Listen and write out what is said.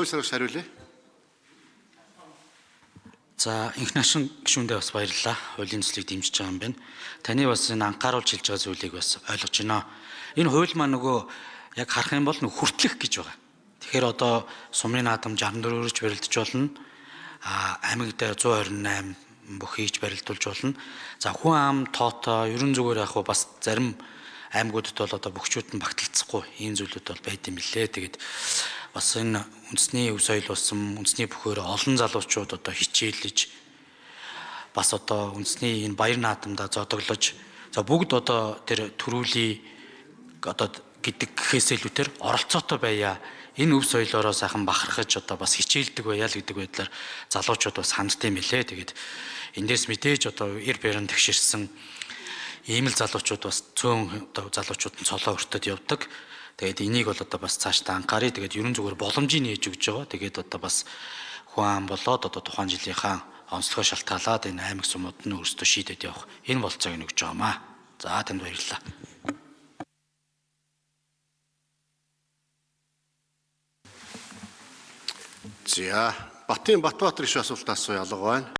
Хууль саргч хариулъя. За инх нашин гишүүндээ бас баярлалаа. Хуулийн төслийг дэмжиж байгаа юм байна. Таны бас энэ анхааруулж хэлж байгаа зүйлийг бас ойлгож байна. Энэ хууль маань нөгөө яг харах юм бол нөгөө хүртлэх гэж байгаа. Тэгэхээр одоо сумын наадам 64-ш барилдаж болно. А аймагт 128 бүх хийж барилдуулж болно. За хүн ам тоотой ерөн зүгээр яг бас зарим аймагуудад бол одоо бөхчүүд нь багталцахгүй ийм зүйлүүд бол байд юм билээ. Тэгээд бас энэ үндэсний өв соёл болсон үндэсний бүхээр олон залуучууд одоо хичээлж бас одоо үндэсний энэ баяр наадамдаа зодоглож за бүгд одоо тэр төрүүлийн одоо гэдэг гэхээс илүүтэр оролцоотой байя. Энэ өв соёлоороо сайхан бахархаж одоо бас хичээлдэг байя л гэдэг байдлаар залуучууд бас хандд юм билээ. Тэгээд эндээс мэдээж одоо эр бэрэн тэгшэрсэн ийм л залуучууд бас цөөн одоо залуучууд нь цолоо өртөд явдаг. Тэгээд энийг бол одоо бас цаашдаа анхаарыг. Тэгээд ерөн зүгээр боломжийг нээж өгч байгаа. Тэгээд одоо бас хүн ам болоод одоо тухайн жилийнхаа онцлогоо шалтгаалаад энэ аймаг сумууд нь өөрсдөө шийдээд явах энэ болцоог нь өгч байгаамаа. За танд баярлалаа. За Батын Батбаатар гишүүн асуулт асууя алга байна.